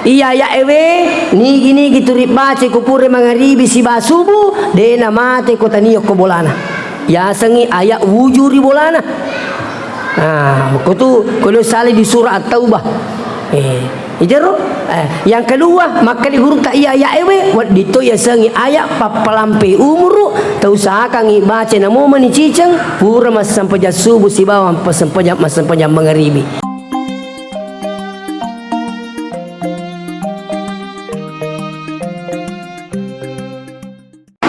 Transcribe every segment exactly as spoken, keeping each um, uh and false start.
Iya aya'e we, nigi-nigi tu ribbaca ko pura mangaribi siba subu, de namate ko tania ko bolana. Yasengngi aya wuju ri bolana. Ah, ko tu, ko lo sale di surah At-Taubah. Eh, ijaro, eh, yang kedua, makkeda gurutta iya aya'e we, wedding to yasengngi aya pappalampe umuru, tausahakangngi baca namo mani ciceng, pura massempajang subu sibawa massempajang, massempajang mangaribi.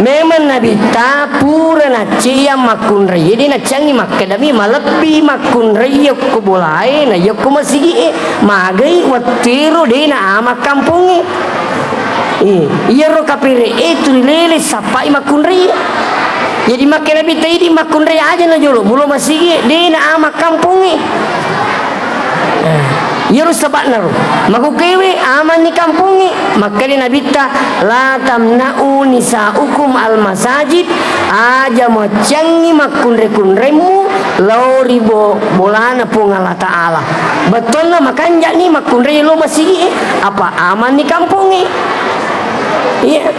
Memang Nabitta pura nacceyang makkunraie, de naccangi makkedami malebbi makkunrai yokko bolae na yokko masigi'e. Magai wettuero de na ama kampongnge. Eh, iyaro kapere'e tuli lele sappai makkunrai. Jadi makkeda Nabitta idi makkunrai aja na jolo, mulo masigi'e, de na ama kampongnge. Eh, iyaro saba'na ro. Makukewe amanni kampongnge. Makkeda Nabitta, "La tamna'u nisa'ukum al-masajid," aja muacciangngi makkunrai-kunraimmu lao ri bo-, bolana Puang Allah Ta'ala. Bettuanna makanja'ni makkunrai lao masigi'e, apa amanni kampongnge. Iya.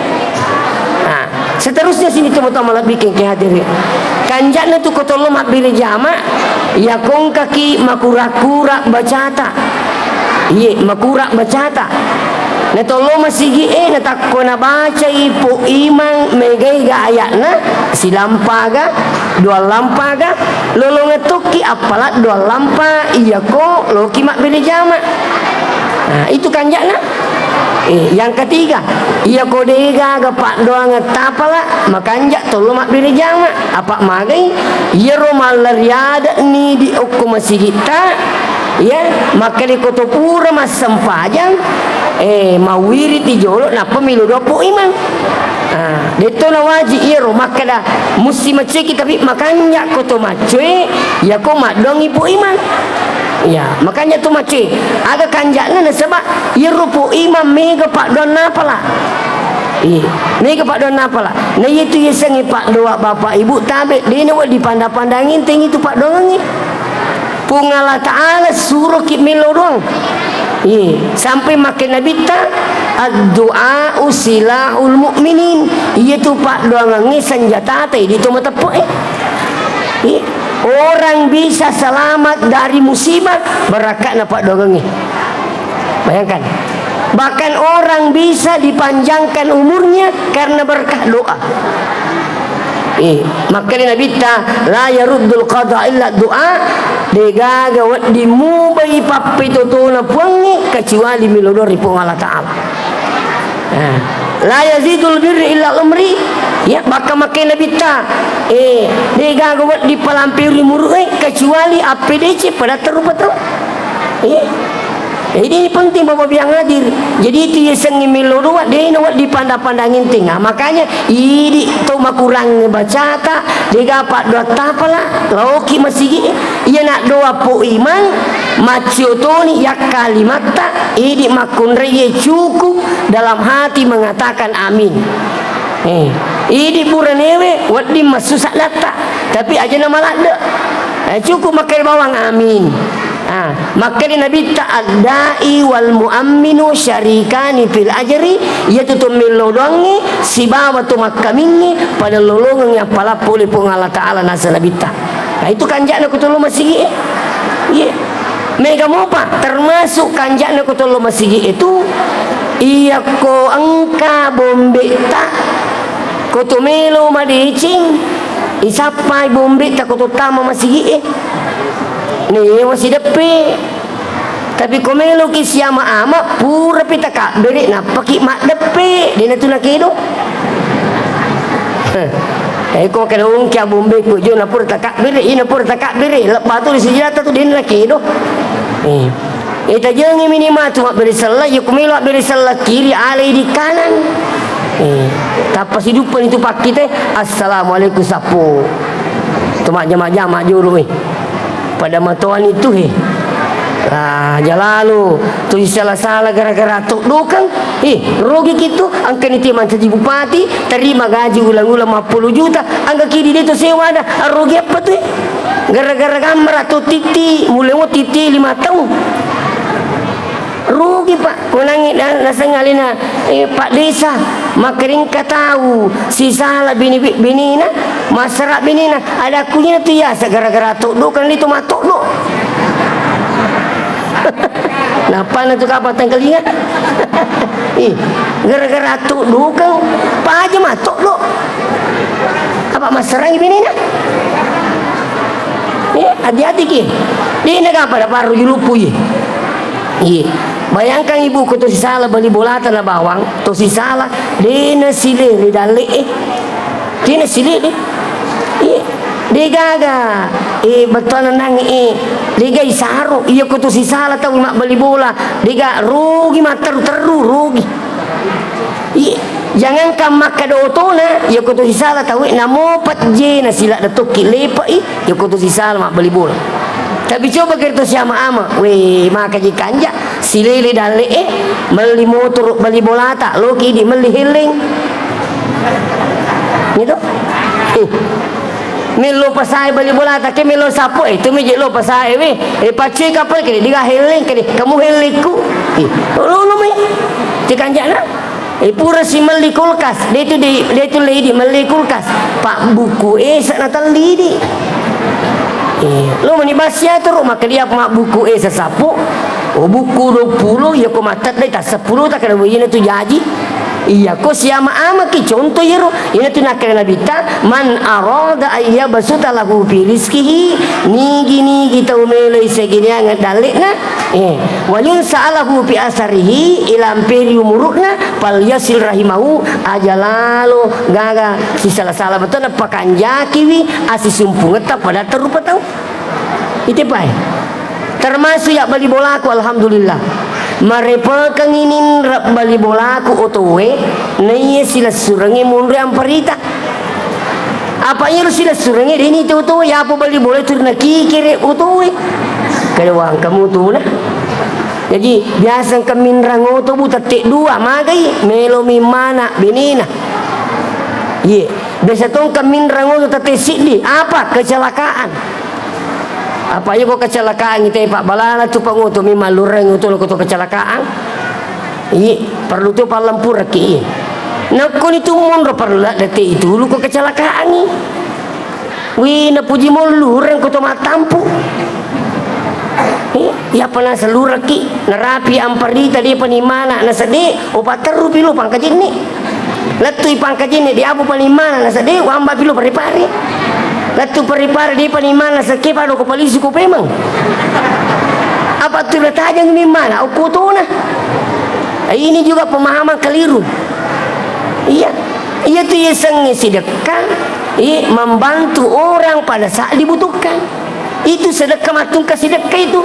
Nah, seterusnya sini, tomatoa malebbi engkae hadiri. Kanja'na tu ko tollo mabbere jama, iya kongkaki makura-kura bacata. Iye, makura bacata. Na tollo masigi'e, na takko nabacai po imang mega-ega aya'na, silampaga, dua lampaga, lolongeng tokki appala dua lampa, iyako loki mabbere jama. Nah, itu kanja'na. Eh, yang ketiga, iyako degaga paddoangeng tapala, makanja tollo mabbere jama. Apa magai, iyaro mallari ade'ni di okko masigitta, ya, makkeda ko to pura massempajang, eh, mawwiriti jolo, nappa melo doa po imang. Ah, detto na wajib iyaro makkeda musti macceki, tapi makanja ko to maccoe, yako maddoangi po imang. Ya, makanja to maccoe. Aga kanja'na nasaba iyaro po imang mega paddoang napala. Iya, mega paddoang napala. Na iyatu yasengnge paddoa Bapak Ibu tabe, dena wedding panda-pandangeng teng itu paddoangengnge. Puang Allah Ta'ala suroki mello doang. Iya, sampai makkeda Nabitta, "Addu'a'u silahul mu'minin." Iyatu paddoangengnge senjatata idi to mateppe'e. Iya. Orang bisa selamat dari musibah, barakka'na paddoangengnge. Bayangkan. Bahkan orang bisa dipanjangkan umurnya karena berkah doa. Eh, makkeda Nabitta, "La yaruddul qada illa doa." Degaga wedding mubai pappetotona Puangnge kecuali melo doa ri Puang Allah Ta'ala. Eh, "La yazidul birri illa umri." Ya, bakka makkeda Nabitta, eh, degaga wedding palampe ri muru'e kecuali appedece padatta rupa tau. Eh, jadi ini penting Bapak biang hadir. Jadi itu yasengnge melo doa, dena wedding panda-pandangeng teng. Ah, makanya idi to makurang bacata, dega paddoa tapala, laoki masigi, iya na doa po imang, maccio toni yakkalimatta, idi makkunraie cukup dalam hati mengatakan amin. Eh, idi buranewe wedding massusa datta, tapi aja na maladde. Eh, cukup makkeda bawang amin. Ah, makkeda Nabitta, "Ad-da'i wal mu'amminu syarikani fil ajri," iyatu to mello doangnge sibawa to makkamingnge pada lolongengngi appala pole Puang Allah Ta'ala, naseng Nabitta. Nah, itu kanja'na ko tollo masigi'e. Iya. Mega mopa, termasuk kanja'na ko tollo masigi'e tu, iyakko engka bombe'ta, ko to melo madeceng, isappai bombe'ta ko to tama masigi'e. Newa sideppe. Tapi ko meloki siama-ama, purapi takabbere, nappaki maddeppe, dena tu nakedo. Eh, ko kada ungki abombe ko jo, napura takabbere, ina pura takabbere, lebba tu di sijata tu, dena nakedo. Eh. Eh, tajengi mini matu mabbere sella, yako melo mabbere sella kiri, alai di kanan. Eh, tappa siduppani tu pakkite, "Assalamualaikum sappo." Tu majjama-jama jolo, eh. Pada matoani tu, he. Ah, jalalo, tu sala-sala gara-gara toddokang. Eh, rogi kitu, angkani ti mancaji bupati, terima gaji ulang-ulang mappulu juta, angga kidi de to sewa ada, rogi apa tu, eh? Gara-gara gammara to titi, mulai mo titi lima tahun. Rugi, Pak. Konangngi na-, naseng alena, eh, Pak Desa, makkeringka tau sisala bini-, binina, massara binina. Ada kunyina tu ya, gara-gara toddo kan itu matoddo. Napana tu kapang tengkalinga. Ih, gara-gara toddo kan paja matoddo. Apa massarangi binina? Eh, hati-hati ki. Dina kapang pada paru julupu ye. Iya. Bayangkan ibu ko to sisala bali bolata na bawang, to sisala, dena sile ri dalle e. Dena sile de. Iya. De gaga, eh, bettuanna nang, eh, de ga isaro, iya ko to sisala tau mabbali bola, de ga rugi matteru-teru, rugi. Iya. Jangankan makkeda otona, iya ko to sisala tau, eh, namo pejjena sila de tokki lepe i. Iya ko to sisala mabbali bola. Tapi coba kira to siama-ama, weh, maka je kanja, silele dalle e, melli motoro bali bolata, loki di melli helleng. Gitu? Eh. Mello pasae bali bolata, ke mello sapo, eh, tu meje lo pasae, weh. Eh, pacce kapal kede, diga helleng kede, kamu hellengku. Eh, lo, lo mai. Ti kanjana. Eh, pura si melli kulkas, de tu de, de tu le idi melli kulkas. Pak buku esa na telli di. Eh, lo mani basi atoro, maka dia apa mak buku esa sapo. Oh, buku dua puluh, iya ko matat dai tas sepuluh tak kena wina tu jaji. Iya ko siama ama ki contoh yero. Ina tu nakkeda Nabitta, "Man arada ayyabsuta lahu fi rizqihi," nigi-nigi tau meloi seginiang dallekna, eh, "wa yunsa'alahu fi asarihi," ilamperi umuru'na, "falyasil rahimahu," aja lalo gaga sisala-sala betona pakanjakiwi asisumpungetta pada terrupa tau. Ite pae. Termasuk ya bali bolaku, alhamdulillah. Marepekengngi ninra bali bolaku otowe, naiya silessurengnge monro amparita. Apa iyaro silessurengnge deni to otowe, yapo bali bola turna kikere otowe. Kada wangkamu tuna. Jadi biasa engka minrang oto bu tette dua magai, melo mimmana benena. Iye, biasa tongka minrang oto tette siddi, apa kecelakaan. Apa iya ko kecelakaan ite, Pak, balana tu pangoto memang lureng oto lo ko to kecelakaan. Iya, perlu tu pallampuraki. Nakkoni tu monro perlu la dete itu lu ko kecelakaan i. Wi, napuji mollureng ko to mattampu. Iya, iya pernah seluraki, narapi amparita dia panimana nasede, opa terru pilu pangkajinni. Lettui pangkajinni, diapu panimana nasede, wamba pilu pare-pare. Lettu pare-pare, di panimana seke pado ko polisi ko pemeng. Apa tu natajang mimana, okko tona. Ini juga pemahaman keliru. Iya. Iya tu iya sengnge sidekka, iya, membantu orang pada saat dibutuhkan. Itu sedekah, mattungka sidekka itu.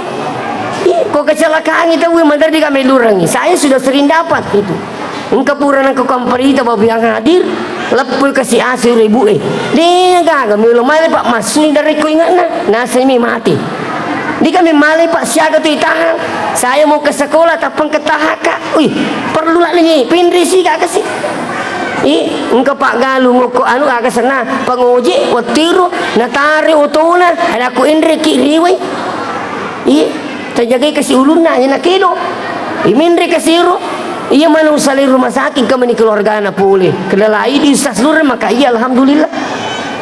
Iya, ko kecelakaan itu, wih, mandar di kami lurangi. Saya sudah sering dapat itu. Engka pura nengka kamparita babu yang hadir, leppui kasi asu ribu e. De gaga melo male Pak masuni dari ko ingatna, nasai mi mati. Di kami male Pak siaga tu itahan. Saya mau ke sekolah tapang ke tahaka. Wih, perlu lah ni pinri si gaga si. I, engka paggalung okko anu aga senna, pangoje, wettiru, natare otona, ada ku enreki riwai. I, tajagai kasi ulunna, ina kedo. I, menre kasi ro. Iya mana usale rumah sakit, engka mani keluargana pole. Kedalai di ustaz lureng, maka iya, alhamdulillah.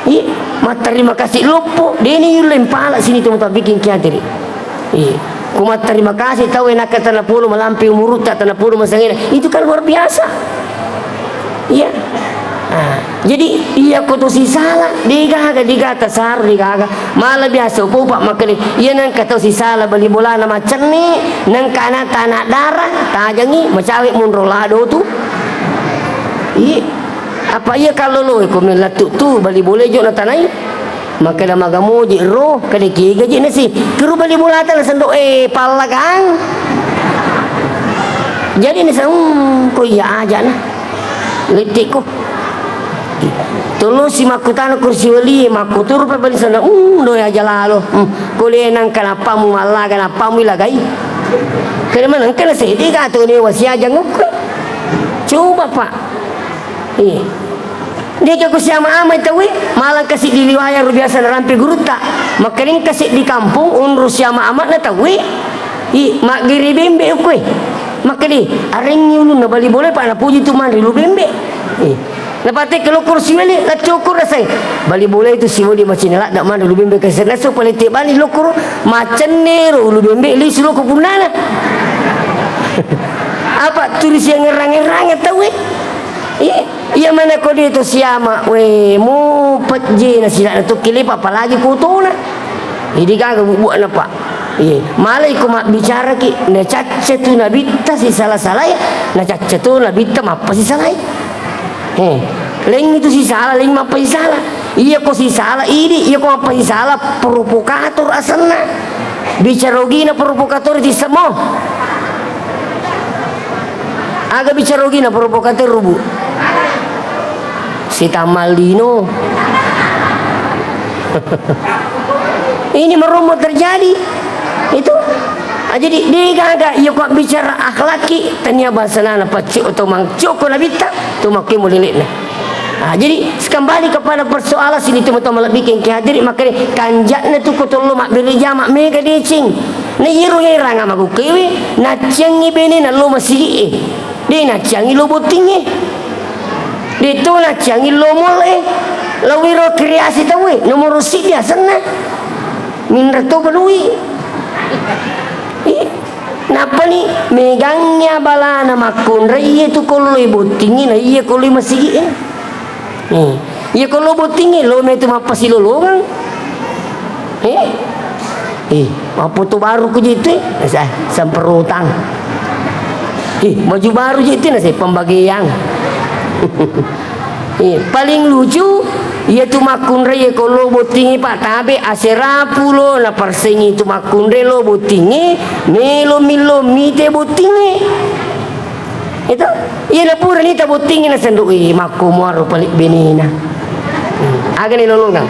I, matterima kasih loppo, deni yulle mpala sini tu mutabikin kiateri. Iya. Ku matterima kasih tau enakka tanapolo malampe umurutta tanapolo masangena. Itu kan luar biasa. Iya. Ah, jadi iya ko to sisala, degaga, degaga tasaro, degaga. Mala biasa upopa makkeda, iya nengka to sisala bali bolana macenni, nengka anatta anak dara, tajangi, macawe munro lado tu. Iya. Apa iya kallolo ko melattu tu bali bola jo na tanai? Makkeda magamoji ro, kada kiga je nasi. Keru bali bolata na sendo, eh, pallagang. Jadi nasa, hmm, ko iya aja na. Lettiku. Tolosi makkutana kursi wali, makkuturu pa bali sana, hmm, doi aja lalo. Hmm, ko le nang kenapa mu mallaga, kenapa mu ilagai? Kada maneng kana sedi ka tu ne wasi aja ngukku. Coba, Pak. Iya. De'ga ku siama-amai tauwe, malang kasi di liwaya ro biasa narampe gurutta. Makkaling kasi di kampung, unru siama-amana tauwe. I, maggiri bembe ukue. Makkeda, arengngi ulunna bali bola, pa napoji tu manre ulu bembe. Eh. Napatekke lokkoro siwali, laccokko rasai. Bali bola itu siwali macini ladda manre ulu bembe, kasi nasu palette bani lokkoro, macennero ulu bembe, lisu lokko punnana. Apa turi siangerang-erang tauwe? Iya, iya mana kode to siama, we, mu pejje na silana to kelepa, apalagi kotona. Jadi gaga bubuana, Pak. Iya, malai ko mabbicaraki, nacacca tu nabitta sisala-salai, nacacca tu nabitta mappa sisalai. He, leng itu sisala, leng mappa sisala. Iya ko sisala, idi, iya ko mappa sisala, provokator asenna. Bicara ogina provokator ti semua. Aga bicara ogina provokator, Bu? Sitamallino. Ini meromo terjadi. Itu. Ah, jadi, degaga, iya ko bicara akhlaki, tania bahasa nana pacci atau mangcoko nabitta, tu makke mulilekna. Ah, jadi, sekembali kepada persoalan sini, teman-teman lebih kengke hadiri, makanya kanjakna tu kotollo mabbere jama mega deceng. Na iyaro eranga magukewe, nacciangi bene nallo masigi e. De nacciangi lo bottingnge. De to nacciangi lo mall e. Lawiro kreasi tauwe, nomoro siddi asenna. Minra to balui. Iya. Nappani megangngi abalana makkunrai iya tu kolloi bottingnge na iya kolloi masigi e. Eh, iya ko lo bottingnge, lo metu mappasilolongang. Eh? Eh, mappoto baru ko je itu, eh? Sa-, semperutang. Eh, baju baru je itu, nasa pembagian. Eh, paling lucu, iya tu makkunrai iya ko lo bottingnge, Pak, tabe asera pulo, na persengi tu makkunrai lo bottingnge, melo millo mite bottingnge. Itu, iya na pura nita bottingngi na sendu, ih, makko muaro palik benena. Hmm, aga ni lolongang.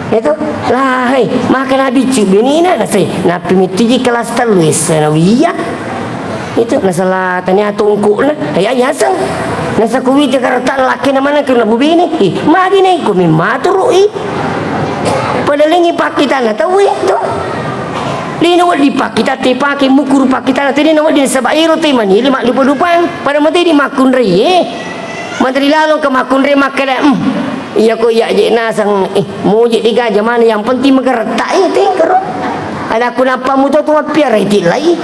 Itu, lah, hei, maka na biccu benena, na sai, napi mittiji kelas tellu S sanawiyah. Itu, na salah tania tongkokna, hei, ayaseng. Na sakuwita karatana lakkena mana kena bubene, ih, magi na iko memmaturu, ih. Pada lengi pakkitana tauwe, to. Dena wedding pakkitatte pake, mukuru pakkitana te, dena wedding, nasaba ero te manili maddupa-dupang. Pada matedi makkunrai e. Materi lalong ke makkunrai makkeda, "Hmm, iya ko iya je nasang, eh, muji digaja mana, yang penting magaretta e te kero." Ada aku nappa muto tu mappiara tillai.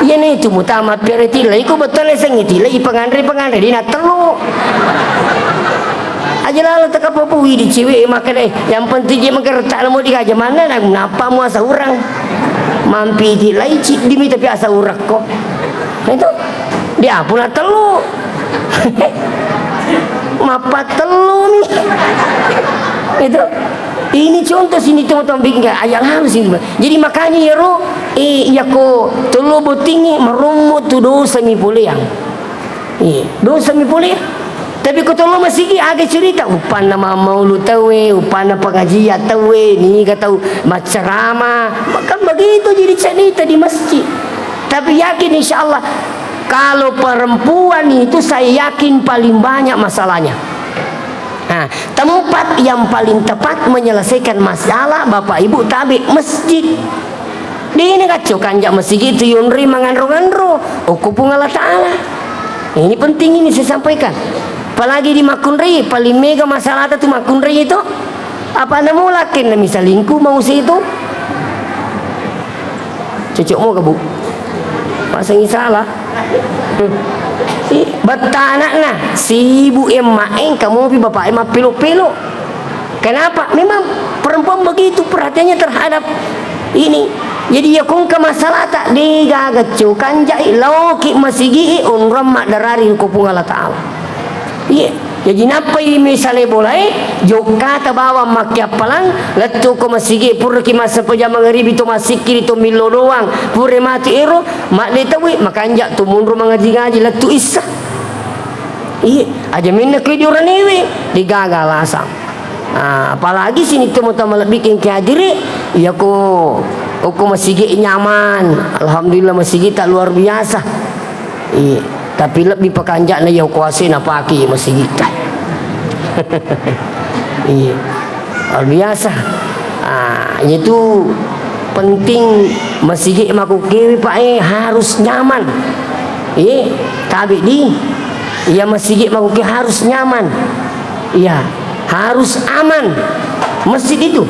Iya ne tu muta mappiara tillai, ko betul sengi tillai, panganre, panganre, dina telu. Aja lalo teka popo widi cewek makkeda, eh, yang penting je magaretta lamo digaja mana, na nappa muasa urang. Mampi tillai ciddimi tapi asa urakko. Itu dia pula telu. Mappa telu mi. Itu. Ini contoh sini teman-teman bikin kayak ayat lalu sini. Jadi makanya ya ro, eh, iya ko tolo bottingi marommo tu dosa mi poleang. Iya, dosa mi pole. Tapi ko tolo masigi aga cerita, upanna mammaulu tauwe, upanna pengajian tauwe, niga tau maccarama. Kan begitu jadi cerita di masjid. Tapi yakin insya Allah, kalau perempuan itu saya yakin paling banyak masalahnya. Nah, tempat yang paling tepat menyelesaikan masalah Bapak Ibu tabe masjid. Dena gacco kanja masigi tu yonroi manganro-nganro, okko Puang Allah Ta'ala. Ini penting ini saya sampaikan. Apalagi di makkunrai, paling mega masalahta tu makkunrai itu. Apa namo lakkenna misalingku mau si itu? Cocok mo ke, Bu? Pasangi salah. Hmm. Ih, betta anakna, sibuk emma engka mopi bapak emma pelo-pelo. Kenapa? Memang perempuan begitu perhatiannya terhadap ini. Jadi, ya, kongka masalah tak degaga cokanja, eh, laoki masigi, eh, onrong maddarari ko Puang Allah Ta'ala. Iya. Jaji, nappai misale bolae, jokkata bawang makkiappalang, lettu ko masigi, puraki massempajang mangaribi to massikkiri to millo doang, pura matu ero, madde tauwe, makanja to monro mangaji-ngaji, lettu issa. Iya, aja minna ke dioranewe, degaga alasang. Ah, apalagi sini temu tama lebbi kengke hajiri, iya ko, ko masigi nyaman. Alhamdulillah, masigi tak luar biasa. Iya, tapi lebbi pakanja'na iya ko A C napake masigi. Iya. Luar biasa. Ah, itu Penting masigi makkukewe, Pak, eh, harus nyaman. Eh, tabe di. Iya, masigi makkuke harus nyaman. Iya, harus aman. Masjid itu.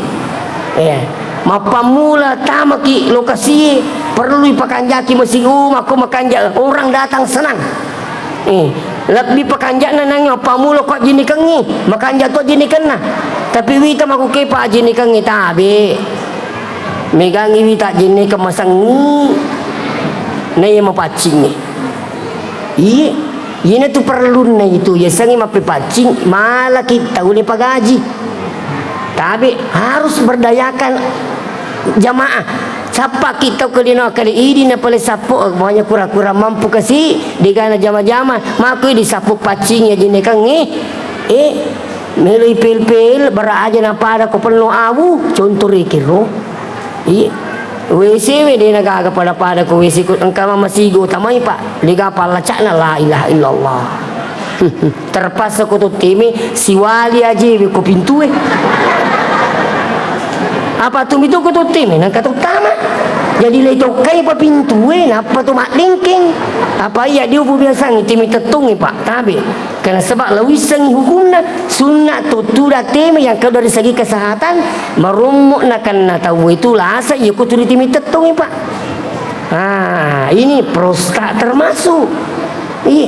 Eh, mappammula tamaki lokasi, perlu ipakanjaki masjid, oh, makko makanja orang datang senang. Eh, lebbi pakanja'na nang mappammula ko ajinikengngi, makanja to ajinikenna. Tapi wita makkuke pa ajinikengngi tabe. Megangngi wita ajinnikeng masengngi. Na iya mapaccingngi. Iye, iyana tu perlunna itu, yasengngi mappepaccing, malaki tau le pagaji. Tabe harus berdayakan jamaah. Sappaki tau ke lino kali idi na pale sappo, pokoknya kura-kura mampu kasi, degana jama-jama, mako di sappo paccing ya jinekangnge. Eh, meloi pel-pel, bara aja na pada ko penno awu, contoh rekero. Iya. W C we de na gaga pada-pada ko W C ko engka mamasigo tamai, Pak. Lega pallacakna la ilaha illallah. Terpaksa ko to teme siwali aje we ko pintue. Apa tu mitu ko to teme nangka to tama. Jadi le tokkai pa pintue nappa to maddengkeng. Apa iya diubu biasang teme tettungi, Pak. Tabe. Karena sebab lo wissengngi hukumna, sunna to tudang teme yang kedua dari segi kesehatan, marommo nakenna tau itu lasa iya ko tuli teme tettungi, Pak. Ah, ini prostat termasuk. Iya.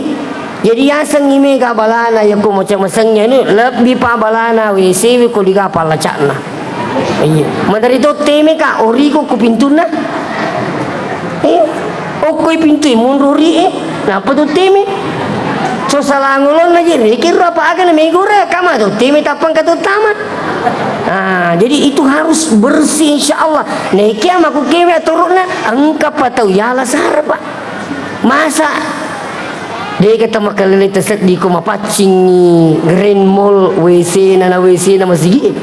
Jadi yasengngi mega balana yako macam masengngi ini lebih pa balana W C we ko diga pallacakna. Iya. Madari to teme ka oriko ko pintunna. Eh, okkoi pintui munruri eh. Napa to teme? So salangolonna je rekero apa aga na megora kama to teme tappang ka to tama. Ah, jadi itu harus bersih insya Allah. Nekia maku kewe atorokna engka pa tau yala sara, Pak. Masa dega tamakalele taseddi ko mapaccingi Grand Mall W C na na W C na masigi.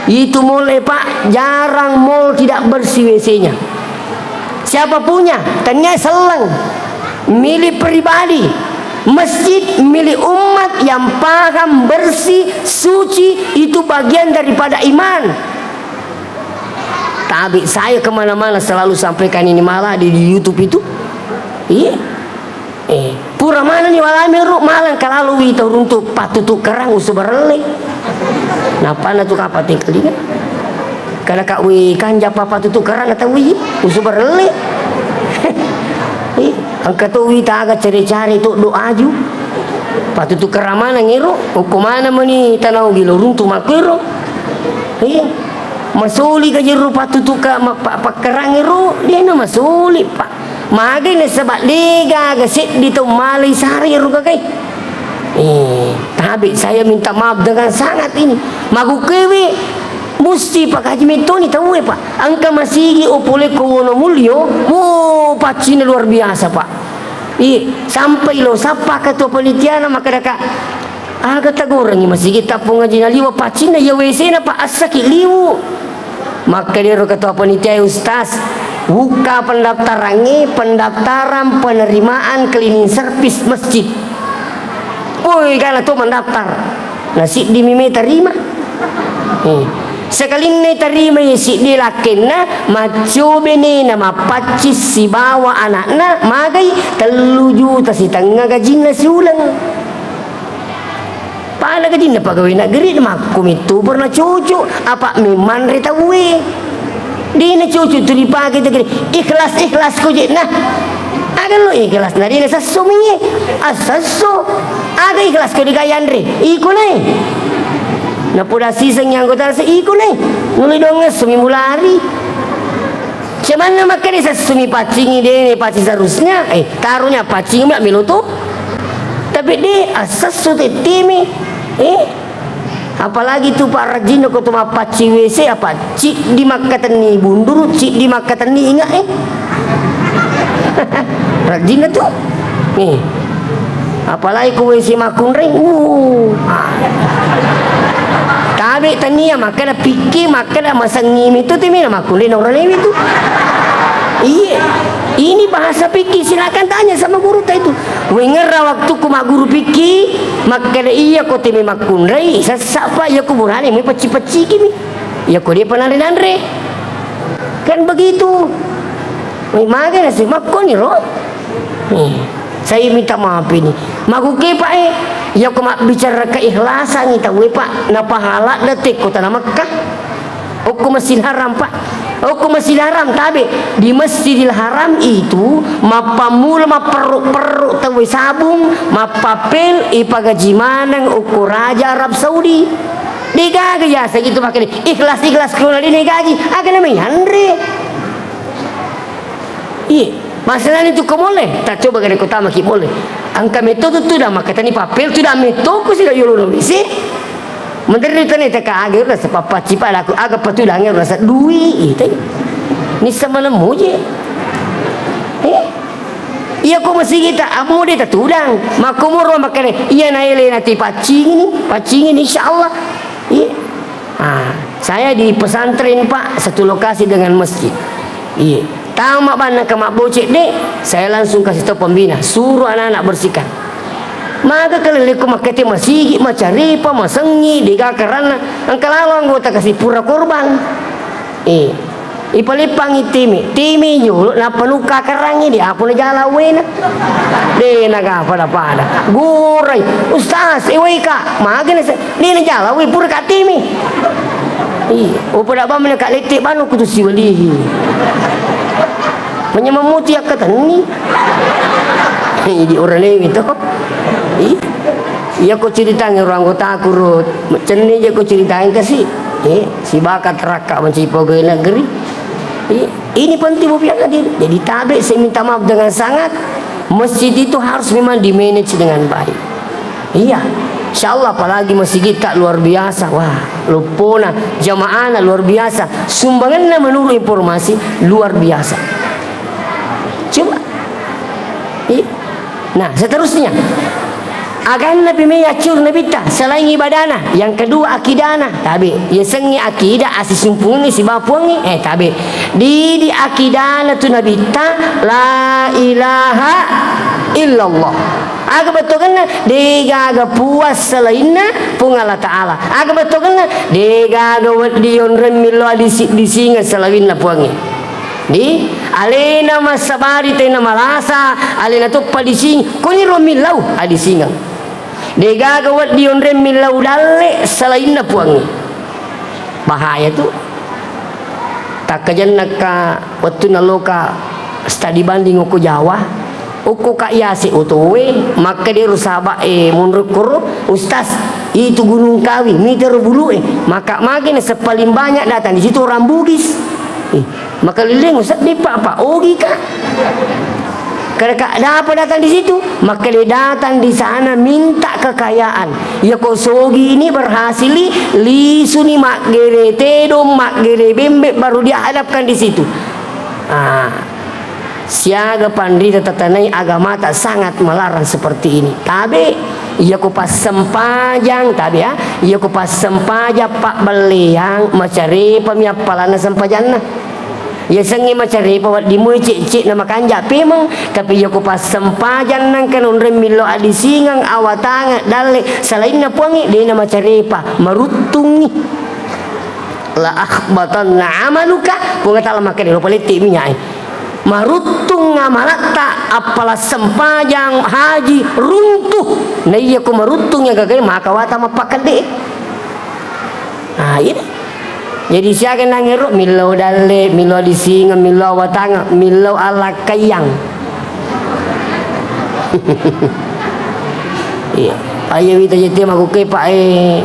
Itu mall, eh, Pak, jarang mall tidak bersih W C-nya. Siapa punya? Tania selleng. Milik pribadi. Masjid milik umat yang paham bersih, suci, itu bagian daripada iman. Tabe saya kemana-mana selalu sampaikan ini malah di, di YouTube itu. Iya. Eh, pura manenni walame ro, malang kalalu wi tau runtu pattutu kerang usu barelle. Napana tu kapate kelinga. Kana ka wi kanja papa tutu kerang tau wi usu barelle. Eh, engka to wi taga care-care to do aju. Pattutu kerang maneng ero, okko mana meni tanau gilo runtu makkero. Eh, masoli ka jero pattutu ka ma-, pa-, pakkerang ero, dena masoli, Pak. Magai nasaba degaga seddi tau malai sare ro gagai. Eh, tabe saya minta maaf dengan sangat ini. Magukewe musti pakaji metoni tauwe, Pak. Engka masigi o pole ko Wonomulyo, wo, paccina luar biasa, Pak. Iya, sampai lo sappa ketua panitiana makkadaka, aga tagorengi masigi tappung aji naliwa paccinna iya W C na, Pak, assaki liwu. Makkedaro ketua panitia, "Ustaz, buka pendaftarangnge, pendaftaran penerimaan cleaning service masjid." Woi, gana to mendaftar. Na siddi mi me tarima. Eh. Sekalinna tarima ye siddi lakkenna, macco benena mappaccing sibawa anakna, magai tellu juta sitengnga gajinna siuleng. Pada gajinna pegawai negeri makko mittu pernah cucu, apa memang re tauwe. Dina cucu tu dipake tu kiri. Ikhlas, ikhlas ko jekna. Aga lo ikhlas na dina sesso mi. Asesso. Aga ikhlas ko digayanre. Iko nai. Napoda siseng anggota se iko nai. Nuli dong semi mulari. Cuman na makkeda sessumi paccingi dene pasti seharusnya. Eh, taruhnya paccingi mak melo tu. Tapi de asesso tettemi. Eh, apalagi tu Pak rajinna ko tu mappaccing W C apa ciddi makkatenni bunduru, ciddi makkatenni inga eh. Rajinna tu. Nih. Apalagi ko W C makkunrai. Uh. Tabe tania makkeda pikki, makkeda masengi mitu timi na makkunrai na uralewi tu. Iye. Ini bahasa pikir, silakan tanya sama guru ta itu. Wengerra waktuku magguru pikki, makkeda iya ko timi makkunrai, sessa pa iya kuburane mai pecci-pecciki mi. Iya ko dia penanre-nanre. Kan begitu. Maga nasi makkoni ro. Nih, saya minta maaf ini. Makuke, Pak, eh, iya ko mabbicara keikhlasan itu, eh, Pak, na pahala detik kota na Mekah. Okko Masjidil Haram, Pak. Okko Masjidil Haram, tabe. Di Masjidil Haram itu, mappammula mapperru-perru tauwe sabung, mappapel, ipagaji maneng okko Raja Arab Saudi. Degaga yaseng itu makkeda ikhlas-ikhlas ko na de negaji, aga na meyanre. Iye, masalahnya tu ko mole, ta coba gare ko tamaki mole. Engka metto tu tudang makkatani papel tudang metto ko sila yolo no W C. Menderri tane teka aga rasa papacci pada aku aga patudang rasa dui itu. Nissa mana muje. Eh? Iya ko masigi ta ammu de tatudang. Makkumuro makkeda iya naele nati paccingini, paccingini insyaallah. Iya. Ah, saya di pesantren, Pak, satu lokasi dengan masjid. Iya. Tama banna ke mabbocek de, saya langsung kasih tahu pembina, suruh anak-anak bersihkan. Maga kalelekko makkete masigi, macarepa, masengi, dega karanna, engka lalo anggota kasi pura korban. Eh, ipaleppang itimi, timi jolo, nappa nukka karangi, di apa na jala wena. De naga pada-pada. Gurai, Ustaz, ewai ka, maga na se-, de na jala we, pura ka timi. Iya, oh, pada bamna ka lette banu kutu siwalihi. Manyamang muti akkatenni. Idi orang lewi to. Iya. Iya ko ceritangngi orang anggotaku ro. Cenni je ko ceritangngi kasi. Eh, sibaka terakka menci pegawai negeri. Iya. Ini penting bu piang hadir. Jadi tabe saya minta maaf dengan sangat. Masjid itu harus memang di-manage dengan baik. Iya. Insyaallah apalagi masjid tak luar biasa. Wah, loppona, jamaahna luar biasa. Sumbanganna menurut informasi luar biasa. Coba. Iya. Nah, seterusnya. Aganna pi me yaccur nabitta selain ibadana, yang kedua akidana. Tabe, yasengnge akidah asisumpungengngi sibawa Puangnge. Eh, tabe. Didi akidana tu nabitta la ilaha illallah. Aga bettuanna degaga puas selainna Puang Allah Ta'ala. Aga bettuanna degaga wedding yonreng millo adisi-, disingeng selainna Puangnge. Di alena massabari tena malasa, alena toppa dising-, koniro millau adisingeng. Degaga wedding yonreng millau dalle selainna Puangnge. Bahaya tu. Takkajennakka wettunna loka study banding okko Jawa, okko ka yase otoe, makkeda ero saba e monro koro, "Ustaz, itu Gunung Kawi, mitero bulu e." Maka magi naseng paling banyak datang di situ orang Bugis. Eh, Makalilling, seddi, Pak, Pak. Ogi, Kak. Kada, Kak, ada apa datang di situ? Makkeda datang di sana minta kekayaan. Iya ko sogi ini berhasil, lisuni maggere tedong, maggere bembe, baru dia hadapkan di situ. Ah, siaga panrita tatanai agamata sangat melarang seperti ini. Tabe, iya ko passempajang, tabe ya, iya ko passempajang pabbelleang, macarepa mi appalanna sempajanna. Yasengnge macarepa wedding moi cek-cek na makanja pemeng, tapi iya ko passempajang nangka nonreng millau adisingeng, awatangeng, dalle, salainna Puangnge, dena macarepa, maruttungngi. La ahbatanna amaluka, Puang Ta'ala makkeda, lo palette minyak e. Maruttung amalatta, appala sempajang, haji, runtuh. Na iya ko maruttung iya gagae, maka wata mappakkedde. Ah, iya. Jadi siaga nangero, millau dalle, millau disingeng, millau awatangeng, millau alakkaiang. Iya. Ayo wita jette makuke, Pak, eh.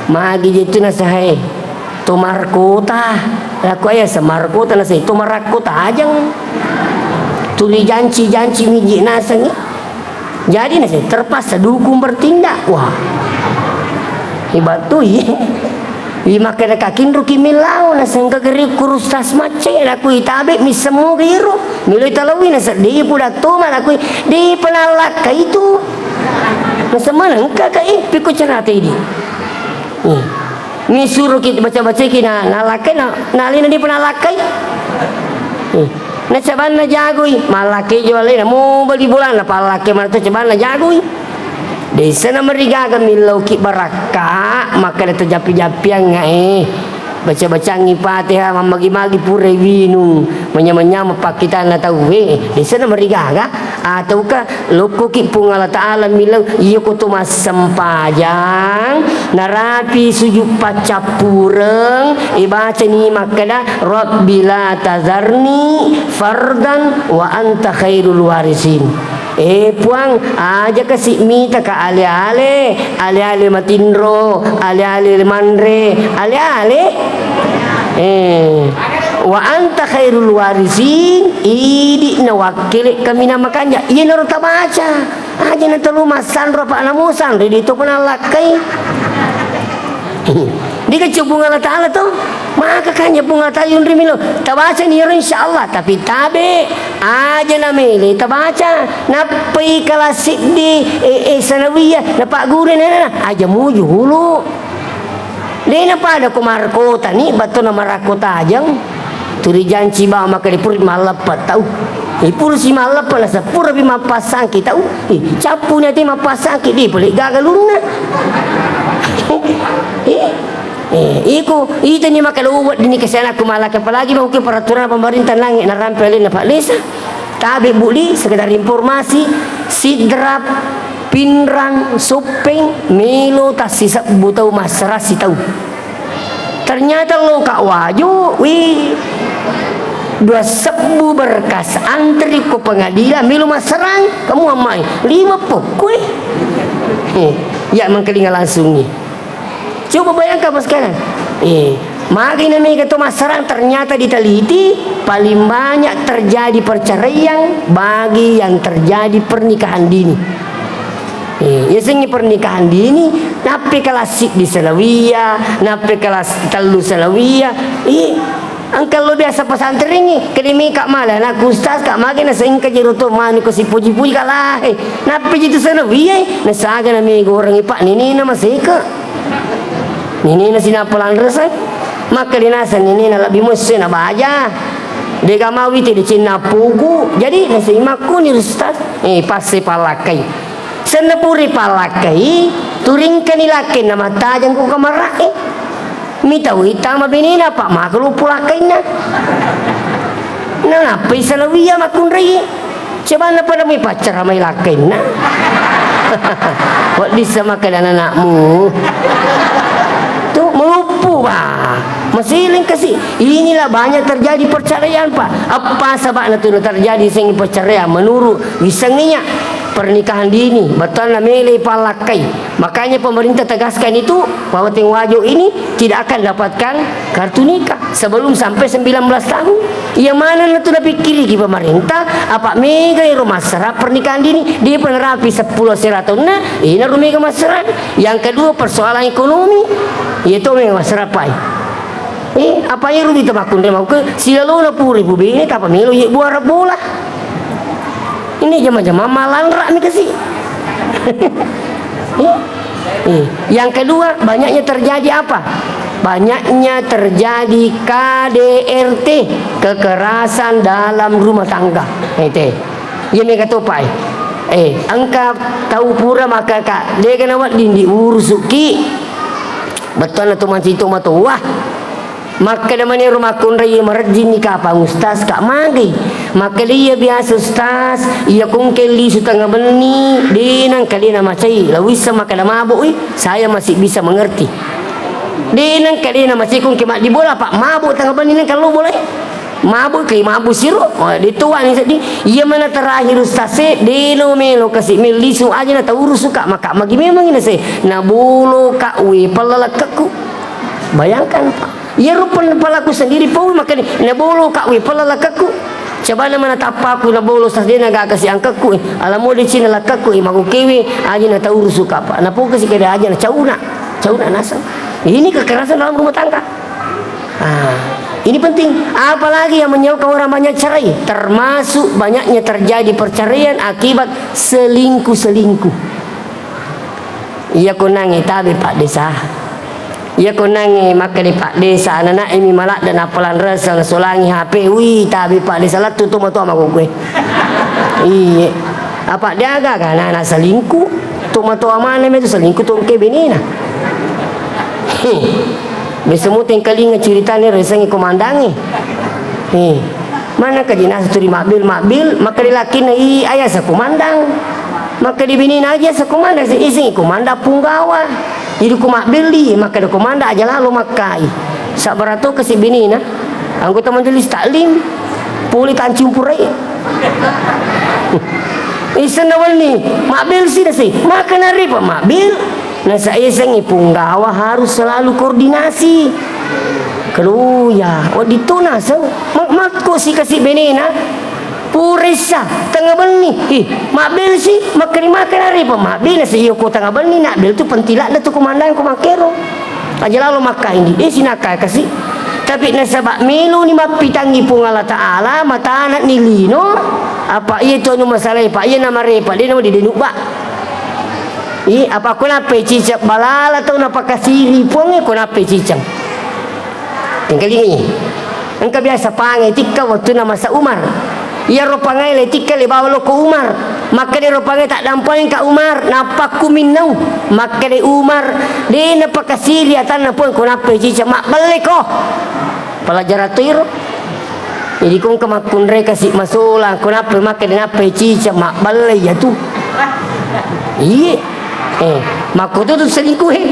Magi jettu nasahe. To markota. Lako aya semarkota nasahe. To marakko tajang. Tuli janci-janci miji nasengi. Jadi nase terpaksa dukung bertindak. Wah. Hebat tu, iya. Wi makkeda kakinruki millau nasengka geri kurustas macce, nakui tabe missemu gero. Miloi talawi naseddi pudatto ma nakui di penalakka itu. Nasemana engka ka, eh, piko cerita ini. Nih. Misuro ki baca-baca ki na, nalakkai na, nalina di penalakkai. Nih. Na cabanna jagoi, mallakke jo alena, mo bali bolana, pallakke mana tu cabanna jagoi. Desa na marigaga millauki barakka, makkeda to jappi-jappiangnga, eh. Baca-bacangngi Fatihah, mammagi-magi pura winung, manyameng-nyameng pakkitanna tauwe, eh, desa na marigaga, atauka lokkoki Puang Allah Ta'ala millau, iya ko to massempajang, narapi sujud paccappureng, ibacani makkeda, "Rabbi la tazarni fardan wa anta khairul warisin." Eh, Puang, aja kasi mitaka ale-ale, ale-ale matinro, ale-ale manre, ale-ale. Eh, wa anta khairul warisin, idi nawakkele kaminang makanja. Iyanaro tabaca. Aja na telu massanro apa namusan, ridi to pun lakkai. Dika Puang Allah Ta'ala to. Maka kanya Puang Allah Ta'ala yunri milo. Tabacani iyaro insyaallah, tapi tabe aja na mele tabaca. Nappai kelas siddi, eh, eh, sanawiyah, napagguru nana, aja muju hulu. Dena pada ko markota ni, batona marakko tajang. Turi janci ba maka dipuri malleppa tau. Ipuru si malleppa na sepura bi mappasangki tau. Ih, cappu ni ati mappasangki di pole gaga lunna. Eh, eh, iko, itani maka lo weddini kesana ku malaka, apalagi mau ke peraturan pemerintah nange narampe alena Pak Desa. Tabe buli, sekedar informasi, Sidrap, Pinrang, Soppeng, melo tassisebbu tau massarang sitau. Ternyata lo Kak Wajo, wih, dua sebbu berkas antri ko pengadilan, melo massarang, kamu amai, lima pokok, eh. Eh, ya mengkelinga langsung nih. Coba bayangkan, Bos, sekarang. Eh, magai na mega to massarang, ternyata diteliti, paling banyak terjadi perceraian bagi yang terjadi pernikahan dini. Eh, yasengngi pernikahan dini, nappe kelas siddi salawiyah, nappe kelas tellu salawiyah. Eh, Engka lo biasa pesantrengngi, kedemika mala anakku ustaz, Kak, mage nasaingka jero to manu ko sipuji-puji, Kak, lahe. Nappi jitu sanawiyai, nasaga nami gorengi, Pak, nenena maseke. Nenena sinappa lanresang. Maka dinasa nenena lebbi musse na baja. Dega mawi te decenna pugu. Jadi nasai makkuni ustaz. Eh, passe pallakkai. Senna puri pallakkai, turingkani lakkenna mattajeng ku kamarae. Mitawai tama benena, apa maka luppu lakkainna. Nanappai salawiyah makkunrai. Cobanna pada mai paccara mai lakkainna. Wedding sama kada anakmu. Tu meluppu, bah. Masiling kasi. Inilah banyak terjadi perceraian, Pak. Apa sababna tu terjadi sing perceraian? Menurut wisenginya pernikahan dini, bettuanna mele pallakkai. Makanya pemerintah tegaskan itu bahwa Teng Wajo ini tidak akan dapatkan kartu nikah sebelum sampai sembilan belas tahun. Iya manenna tu napikkiriki pemerintah, apa mega ero massara pernikahan dini, dia penerapi sepuluh sera taunna, ina ro mega massara. Yang kedua, persoalan ekonomi, iya to mega massara pai. Eh, apa ero kita makkunre mau ke silalona pura ibu bene, tapa melo ye buara bola. Ini jama-jama malanra mi kasi. Eh, eh. Yang kedua, banyaknya terjadi apa? Banyaknya terjadi K D R T, kekerasan dalam rumah tangga. Ete. Iya mega topai. Eh, engka tau pura maka ka, dega nawedding diurusuki. Bettuanna to mansitu matoa. Makkeda manero makkunrai, iya marejjinni kapang ustaz, Kak, magai. Makkeda iya biasa ustaz, iya kongke lisu tengah benni, de nangka de namacai, la wisseng makkeda mabok i, saya masih bisa mengerti. De nangka de namacai kongke maddi bola, apa mabok tengah benni nangka lo bola i. Mabok ke mabok siro, oh, de tuani seddi. Iya mana terakhir ustaz e, de no melo kasi mellisu aja na taurusu, Kak, maka magi memang ina se, nabolo, Kak, we pella lekkekku. Bayangkan, Pak. Iyaro pen-, pelaku sendiri pau makkeda, "Nabolo, Kak, we pella lekkekku. Cabana mana tappaku nabolo sasdena gak kasi angkekku, eh. Alamo decina lekkekku, eh, magokewe, aja na taurusu, Kak, Pak." Napoka si kada aja na cauna. Cauna naseng. Ini kekerasan dalam rumah tangga. Ah, ini penting. Apalagi yang menyebabkan orang banyak cerai, termasuk banyaknya terjadi perceraian akibat selingkuh-selingkuh. Iya ko nangnge tabe Pak Desa. Iya ko nangnge makkeda Pak Desa, anana'e mi maladde nappalanreseng solangi H P. Wih, tabe Pak Desa, lettu to matoa makkukue. Iye. Apa diaga ga nana selingkuh? To matoa mana mi tu selingkuh to engke benena. Heh. Biasa mu tengkalinga ceritana ero yasengnge komandangnge. Eh, manna ka dinasa tuli mabbil, mabbil, makkeda lakinna, "Ih, aja sa komandang." Makkeda binina, "Aja sa komandang, se-, isengngi komandang punggawa." Jadi ku mabbilli, makkeda komandang, "Aja lalo makkai." Sabbara to kasi binina, anggota majelis taklim, pole tancumpurai. Isenna wenni, mabbil si nasi, makkeda ripa mabbil. Nasa yasengngi punggawa harus selalu koordinasi. Keluya, wedding tu naseng, ma-, makko si kasi benena, puressa, tengnga benni, ih, mabbil si, makkeda, makkeda ripa mabbil, nasa iyo ko tengnga benni, nabbil tu pentilakna tu komandang ko makkero. Aja lalo makkaingi, eh, sinakka kasi. Tapi nasaba meloni mappitangngi Puang Allah Ta'ala, matanani lino, apa iya tu anu masalae, Pak, iya namarepa, de nama didenubba. Ih, apa ko nappai ciceng balala tau napakasiri Puangnge ko nappai ciceng. Engkalingi. Engka biasa pangai tikka wettunna masa Umar. Iyaro pangai le tikka le bawa lokko Umar. Makkeda ro pangai, "Taddampengka Umar, nappakku minnau." Makkeda Umar, "De napakasiri atanna Puang ko nappai ciceng, mabbelle ko." Pelajaran to iro. Jadi ko engka makkunrai kasi masolang, ko nappai makkeda nappai ciceng, mabbelle iya tu. Iye. Eh, makkututu selingkuhe.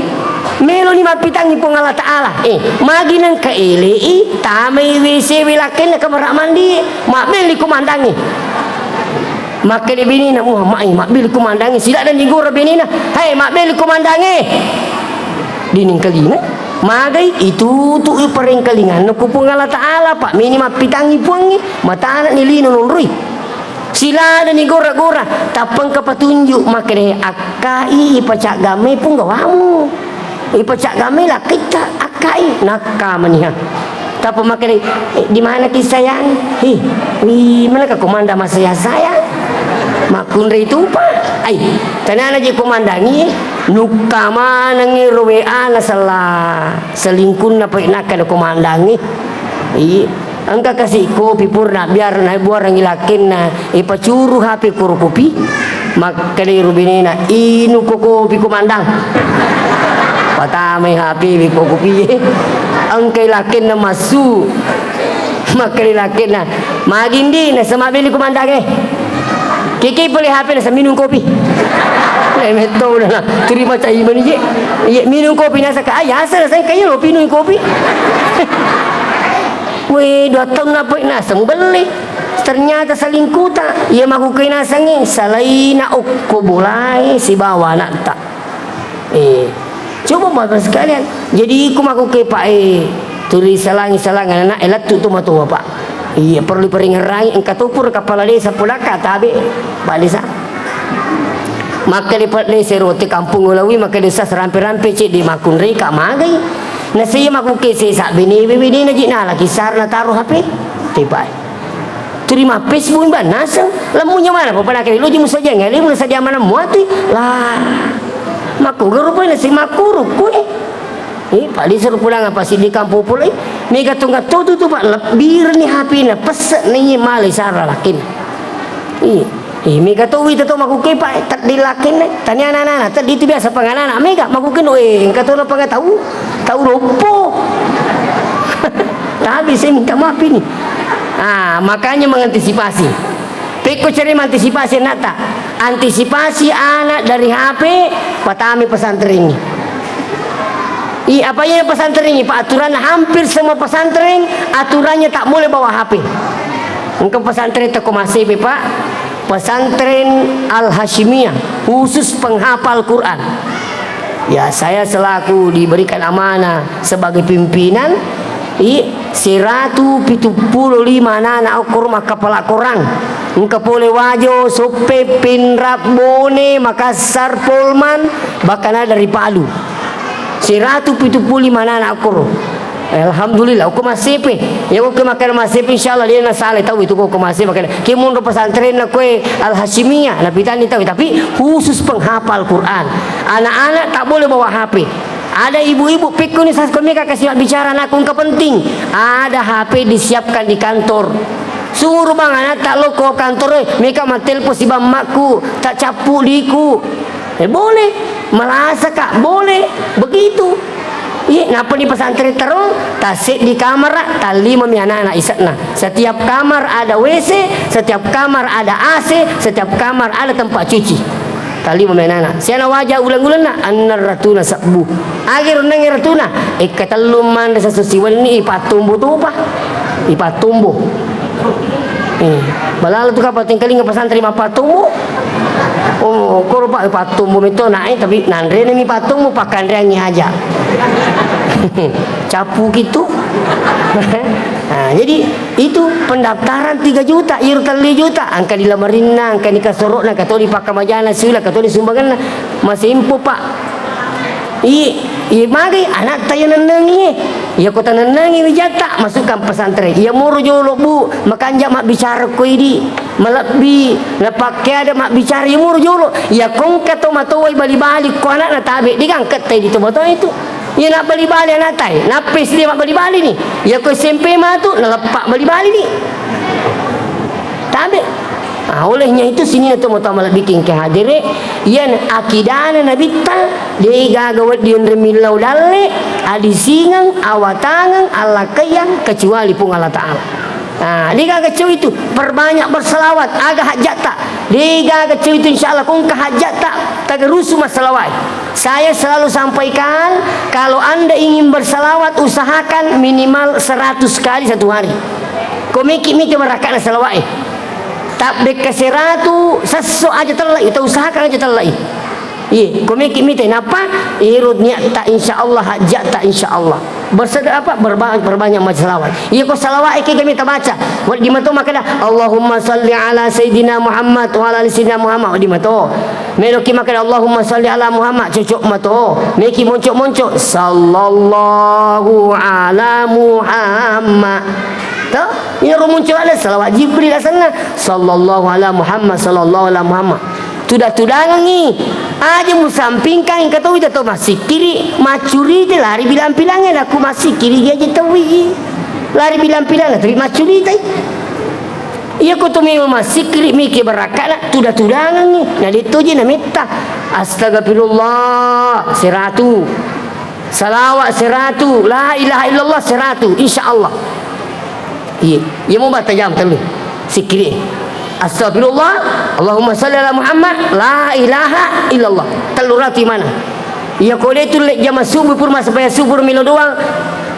Meloni mappitangngi Puang Allah Ta'ala. Eh, magi nengka elei, tamai W C we lakkenna kamara mandi, mabbelli komandangnge. Makkeda binina, "Muhammad, eh, mabbelli komandangnge, siladdani gora binina. Hei, mabbelli komandangnge." Dinengkalinga, magai itutu parengkalinganna ku Puang Allah Ta'ala, Pak, meni mappitangngi Puangnge, matanani lino nonroi. Siladani gora-gora, tappa engka patunju, makkeda, "Akkai, ipacaggammai punggawamu. Ipacaggammai lakkitta, akkai." Nakkamaniha. Tappa makkeda, "Eh, di mana ki sayang? Hi, wi, mana ka komanda masayang-sayang?" Makkunrai tupa. Ai, tanana je komandangi, nukka manengi ro W A na sella selingkunna pa nakkeda komandangi. Iya. Engka kasi kopi purna biar na buarangi lakkenna, ipacuru H P kuro kopi. Makkedai ro benena, "Inu ko kopi, Komandang." Patamai H P we ko kopi. Engkai lakkenna massu. Makkedai lakkenna, "Magi ndi nasa mabelli, Komandang, eh?" Kiki pole H P nasa minum kopi. Lemetto udah. Terima cai mani je. Iya, minum kopi nasa ka. Ayasa nasa kayak lo minum kopi. Weh, dua tahun apa nasa mubelli. Ternyata selingkuhta. Iya, makkukkuae nasengnge, salaina okko bolae sibawa anakta. Eh, coba Bapak sekalian. Jadi, ku makkukkuae, Pak, eh, tuli salangi-salangi anak, eh, lettu tu matoa, Pak. Iya, perlu peringerangi, engka tu pura kepala desa pulakka tabe, Pak Desa. Makkeda Pak Desa ro te kampung ulawi, makkeda sa serampe-rampe cedde makkunrai ka magai. Nasa iya makkukkuae sesa bene, bene na ji nala kisar na taro H P. Te, Pak. Tuli ma Facebook mbak naseng, lemmunya mana papa nakali loji musaja ngali musaja mana muati lah. Makku guru pun nasi makku rukui. Eh, pali seru pulang apa sih di kampung pulai. Mega tungga tutu tu, Pak, lebih ni H P na pesek ni malai sara lakin. Iya. Eh, mega tu wita tu makkukkuae, Pak, taddi lakinna, tania anak-anak, taddi itu biasa panganana, mega makkukkuae, eh, engka tu panga tau, tau loppo. Tapi saya minta maaf ini. Ah, makanya mengantisipasi. Pekko cari mengantisipasi anakta. Antisipasi anak dari H P, patami pesantren ini. I, apa iya pesantren ini, Pak? Aturan hampir semua pesantren, aturannya tak boleh bawa H P. Engka pesantren toko masih, Pak. Pesantren Al-Hasyimiyah, khusus penghafal Quran. Ya, saya selaku diberikan amanah sebagai pimpinan, i, seratu pitu pulo lima anak-anak okoro makkapala Quran. Engka pole Wajo, Soppe, Pinrap, Bone, Makassar, Polman, bahkan ada dari Palu. Seratu pitu pulo lima anak-anak okoro. Alhamdulillah, ko massepe. Ya, ko makkeda massepe, insyaallah dia na salai tau itu ko massepe makkeda. Ke monro pesantren na koe Al Hasyimiyah, na pitani tau, tapi khusus penghafal Quran. Anak-anak tak boleh bawa H P. Ada ibu-ibu, pekko ni sas ko mega kasi bicara anakku engka penting. Ada H P disiapkan di kantor. Suruh bang anak tak lo ko kantor, eh, mega mattelpon si bammakku, tak cappu diku. Eh, boleh. Malasa ka, boleh. Begitu. Nappa di pesantren terung, tasseddi kamara, tallimami anak-anak ise'na. Setiap kamar ada W C, setiap kamar ada A C, setiap kamar ada tempat cuci. Tallimami anak-anak. Siana waja uleng-ulenna, enneng ratuna sebbu. Agi ro enneng ratuna, ekka tellu manre sesso siwenni, ipattumbo topa. Ipattumbo. Eh, balala tu kapang tengkalinga pesantren mappattumbo. Oh, koro pa pattumbo metto nae, tapi nanrena mi pattumbo, pakkanreangi aja. Cappuki tu. Nah, jadi itu pendaftaran tiga juta, iro tellu juta, engka ni lamarinna, engka ni kasoro'na, engka toni pakkamajana, sula, engka toni sumbanganna. Masempo, Pak. I, i magai anatta iya nennengi. Iya ko tanennengi wijatta, masukkan pesantren. Iya moro jolo, Bu, makanja mabbicara ko idi. Malebbi, napakke ada mabbicara, iya moro jolo. Iya kongka to matowai bali-bali ko anakna tabe, digangketta idi to matoa itu. Iya nabbali-bali anakta e, nappa S D mabbali-bali ni. Iya ko S M P matu, naleppa bali-bali ni. Tabe. Ah, olehnya itu sininna to matoa malebbi engka hadere, iya akidana nabitta, de gaga wedding enre millau dalle, adisingeng, awatangeng, allakkaiang, kecuali Puang Allah Ta'ala. Ah, de gaga cau itu, perbanyak berselawat, aga hajjatta. De gaga cau itu, insya Allah, kongka hajjatta, tagarusu massalawai. Saya selalu sampaikan, kalau Anda ingin bersalawat, usahakan minimal seratus kali satu hari. Ko meki mita barakana salawat e. Tabbekka seratu, sesso aja tellai, ta usahakan aja tellai. Iye, ko meki mita, nappa? Iro niatta, insya Allah, hajjatta, insya Allah. Berseda-, apa? Berba-, perbanyak maca salawat. Iya ko salawat e kega mita baca. Wedding mato makkeda, "Allahumma salli ala Sayyidina Muhammad wa ala ali Sayyidina Muhammad." Wedding mato. Meloki makkeda, "Allahumma salli ala Muhammad." Cocok mato. Meki monco-monco, "Sallallahu ala Muhammad." To? Iyaro monco ada salawat Jibril asenna. "Sallallahu ala Muhammad, sallallahu ala Muhammad." Tuda-tudangengngi, aja musampingkangngi, engka towi tau massikkiri, maccurita, lari bilang-pilangnge, nakku massikkiri aja towi. Lari bilang-pilang, tapi maccuritai. Iya ko to memang massikkiri, miki barakkana, tuda-tudangengngi, na detto je na metta. Astagfirullah, seratu. Salawat seratu, la ilaha illallah seratu, insya Allah. Iya, iya mau baca jam tellu. Sikkiri. Astagfirullah, Allahumma salli ala Muhammad, la ilaha illallah. Tellu ratu imana. Iya ko de tulle jama subuh pur massempajang subuh milo doang.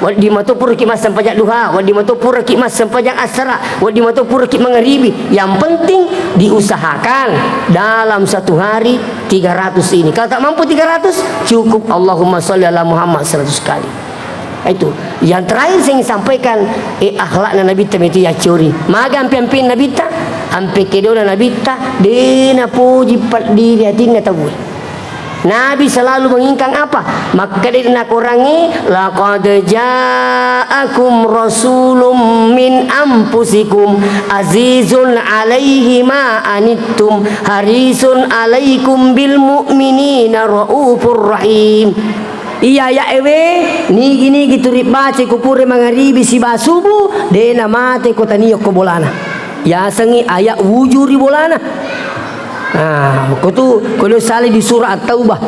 Wedding mato puraki massempajang duha, wedding mato puraki massempajang asara, wedding mato puraki mangaribi. Yang penting diusahakan dalam satu hari tiga ratus ini. Kalau tak mampu tiga ratus, cukup Allahumma sholli ala Muhammad seratus kali. Itu. Yang terakhir saya ingin sampaikan, eh, akhlakna Nabitta itu ya curi. Maga ampe-ampe Nabitta, ampe kedona Nabitta, de napoji paddiri atinna tauwe. Nabi selalu menginginkan apa? Makkeda nakorangi, "Laqad ja'akum rasulun min anfusikum azizun alaihi ma anittum harisun alaikum bil mu'minina raufur rahim." Iya aya'ewe, nigi-nigi tu ribaca ko pura mangaribi siba subuh, de namate ko tania ko bolana. Yasengngi ayat wujud ri bolana. Ah, ko tu, ko lo sali di surah At-Taubah.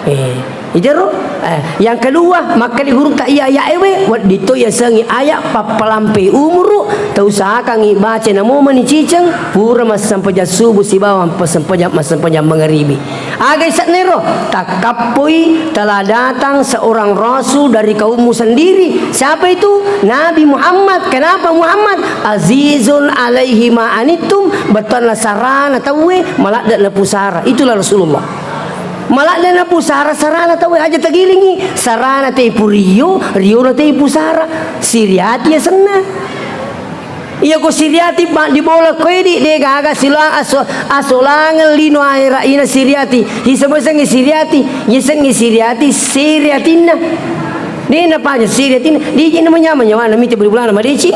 Eh, ijaro? Eh, yang kedua, makkeda gurutta iya aya'ewe, wedding to yasengngi ayat pappalampe umuru, tausahakangngi baca namo mani ciceng, pura massempajang subuh sibawa massempajang, massempajang mangaribi. Aga ise'nero? Takkappoi telah datang seorang rasul dari kaummu sendiri. Siapa itu? Nabi Muhammad. Kenapa Muhammad? Azizun alaihi ma anittum, bettuanna sarana tauwe, maladde napusara. Itulah Rasulullah. Maladde napusara sarana tauwe, aja tagilingi. Sarana tei purio, riona tei pusara. Siriati asenna. Iya ko siriati, ma-, di bola ko edi, de gaga sila aso-, asolangeng lino ahera ina siriati. Isebasengngi siriati, isengngi siriati, siriatinna. De napaja siriatinna, de je namanyama nyawana mite beli bulana madeci.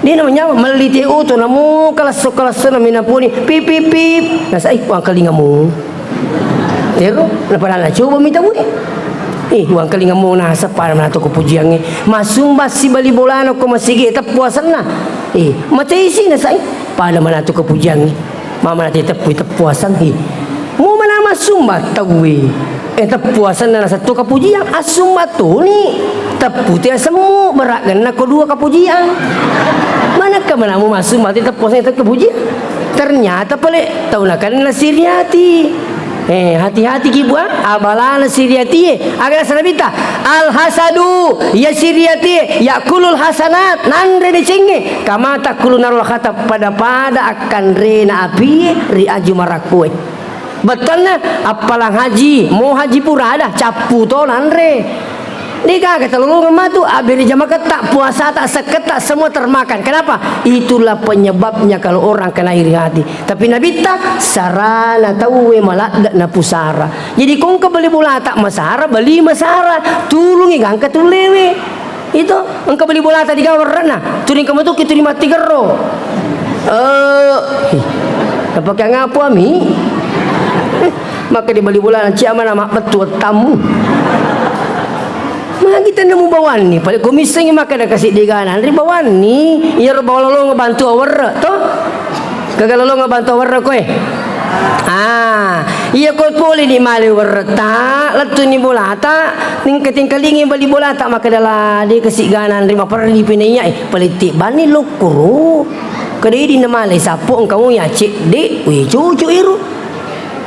De namanyama, melli te oto namo kalasso-kalasso na minapuni, pip, pip, pip. Nasai, wangkalingamu. Ero, napada nacoba mi tauwe. Eh, wangkalinga mo naseng pada manato ko pujiangnge. Masumba sibali bolana ko masigi teppu asenna. Eh, matei si nasai pada manato ko pujiangnge. Mama nate teppu, teppu aseng, eh. Mo mana masumba tauwe. Eh, teppu asenna nasettu kapujiang, assumma toni. Teppu te asemmu, beragganna ko dua kapujiang. Manakka manamu massumma te teppu asenna teppu kapujiang? Ternyata pale tau nakenna siriati. Eh, hati-hati ki bua, abalana siriati. Aga nasabita? Al hasadu, ya siriati, yakulul hasanat, nanre decengnge. Kama takulu narul khatab, pada-pada akkanrena api ri aju marakkue. Bettuanna, appalang haji, mo haji pura ada, cappu to nanre. Degaga talolongeng matu, abbere jamaketta, puasata, sekketta, semua termakan. Kenapa? Itulah penyebabnya kalau orang kena iri hati. Tapi Nabitta, sarana tauwe maladde na pusara. Jadi kongka beli bolata masara, beli masara, tulungi gangka tullewe. Itu, engka beli bolata di gawerrena, turing ka matuki turi matti gerro. Eh, hi. Napake ngapu ami? Eh, maka di beli bolana, cia mana mak bettu wettammu. Magi tenna mu bawanni, pale ko missengi maka da kasi digana, anri bawanni, iyaro bawang lolonga bantu awerre, to? Gaga lolonga bantu awerre koe. Ah, iya ko pole ni male werretta, lettu ni bolata, ningka tingkalingi bali bolata, maka dala de kasi gana anri maperri pinaiya, eh, paletti bani lokkoro. Kada idi na male sapo engka mu ya cedde, wih cucu iru.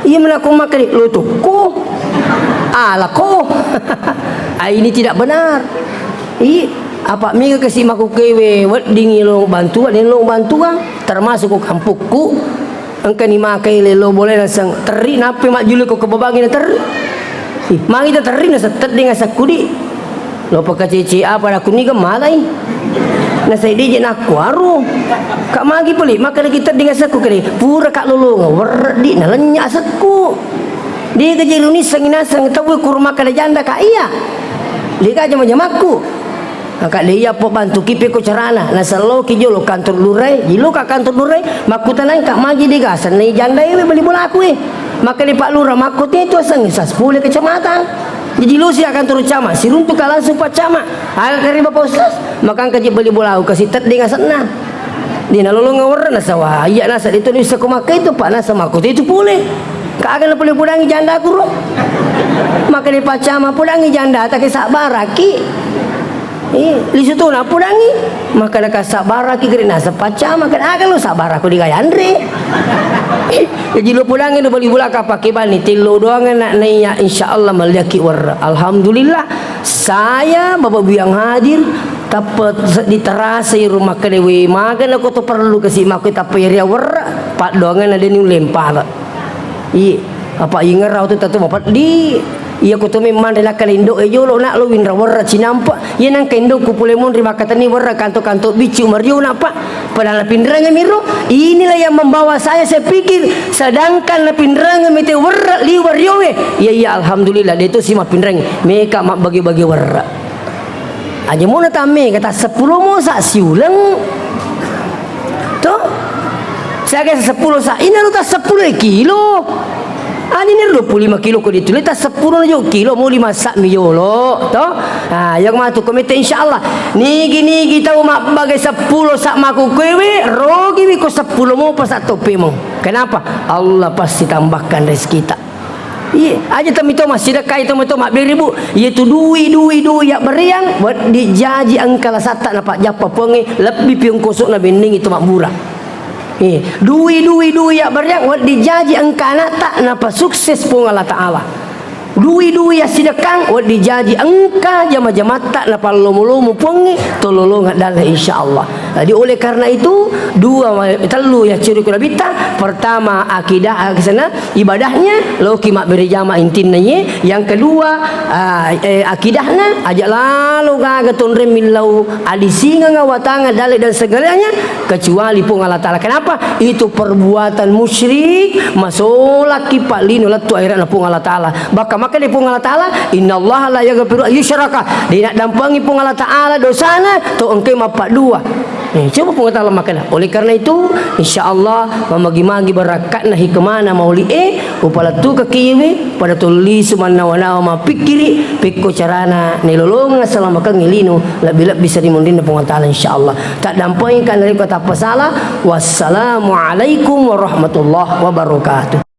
Iya menako maka di lo tukku. Alako. Ah, ini tidak benar. Ih, apa mega kasi maku kewe weddingi lo bantuan, lo bantuan, termasuk ko kampukku. Engka ni makai lelo boleh naseng terri, nappe majjulu ko kebabangi na terri. Ih, mangi ta terri na settedde nga sakkudi. Lo pakacece apa na kuni gemalai. Na sai deje nakku aru. Kak magi peli, maka lagi tedde nga sakku kede. Pura kak lolonga, werdi na lenya sekku. Dia kejiruni sengi naseng tawe kurma kada janda kak iya. Dia kak jama-jamakku. Angka de iya po bantuki peko carana, naselloki jolo kantor lurai, jiloka kantor lurai, makkutanai ka magi de gaseng nai janda ewe bali bolaku e. Maka de Pak Lurah makko tetu asengnge saspule kecamatan. Jadi lo sia kantor camat, siruntuka langsung Pak Camat. Aga kare Bapak Ustaz, maka angka je bali bolaku kasi teddeng asenna. Di nalolonga werre nasawa, iya nasa de to nisa ko makka itu Pak nasa makko tetu pole. Kaga na pole podangi janda kuro. Maka de Pak Camat podangi janda take sabbaraki. Eh, lisu tu napudangi, maka naka sabbaraki gere nasa Pak Camat, maka aga lo sabbarako di gayanre. Jadi lo pudangi no bali bulaka pake bani tello doang na naiya, insya Allah maliaki warra. Alhamdulillah, saya Bapak Bu yang hadir, tappa seddi terasa i rumah kedewe, maga na ko to perlu kasi mako tappa iri warra, paddoangan na deni ulempala. Iye, apa ingerau tu tatu mapeddi. Iya ko to memang manre nakkalendo e jolo nak lo winra warra cinampa. Iya nangka indokku pole monri makkatenni warra kanto-kanto biccu mario nak pak. Padahal napinrengeng miro. Inilah yang membawa saya, saya pikir sedangkan napinrengeng mite warra liwa riowe. Iya, iya, alhamdulillah de to si mapinreng. Meka mabbagi-bagi warra. Aja mona tammega tasseppulo mo sa siuleng. To? Siaga seppulo sa, ina lo tasseppulo kilo. Ani ni dua puluh lima kilo ko dituli tasseppulo na jo kilo mo lima sa mi jolo. To? Ah, yang matu komite insyaallah. Nigi-nigi tau mabbagai seppulo sa maku kuewe, rogi mi ko seppulo mo pa sa tope mo. Kenapa? Allah pasti tambahkan rezeki ta. Iye, aja tami to massidekkai to, to mabbere, Bu. Iye tu dui, dui, dui ya beriang, weddi jaji engka lasatta napajjappa Puangnge, lebbi piung kosok na bennengi to mabbura. Iye, dui, dui, dui ya beriang, weddi jaji engka anatta napasukses Puang Allah Taala. Dui-dui assidekkang, wedding jaji engka jama-jamatta napallomo-lomo Puangnge, tololongeng dalle, insyaallah. Jadi, oleh karena itu, dua, tellu yaccuriko Nabitta, pertama, akidah, ah, kesana, ibadahnya, loki mabbere jama intinna ye. Yang kedua, ah, eh, akidahna, aja lalo gaga tonreng millau adisingeng awatangeng dalle dan segalanya, kecuali Puang Allah Taala. Kenapa? Itu perbuatan musyrik, masolakki pallino lettu airana Puang Allah Taala. Bahkan makkeda Puang Allah Taala, "Innallaha la yaghfiru ayyusyraka." De naddampengi Puang Allah Taala dosana to engkai mappaddua. Eh, coba Puang Allah Taala makkeda. Oleh karena itu, insya Allah, mamagi-magi barakkatna hikmana mauli e, upalettukaki iwe, pada tollisu mannawa-nawa mappikkiri, pekko carana nelolongeng selamakengngi lino, lebbi-lebbi seri munrinna Puang Allah Taala, insya Allah. Taddampengi ka narekko tappa sala. Wassalamualaikum warahmatullahi wabarakatuh.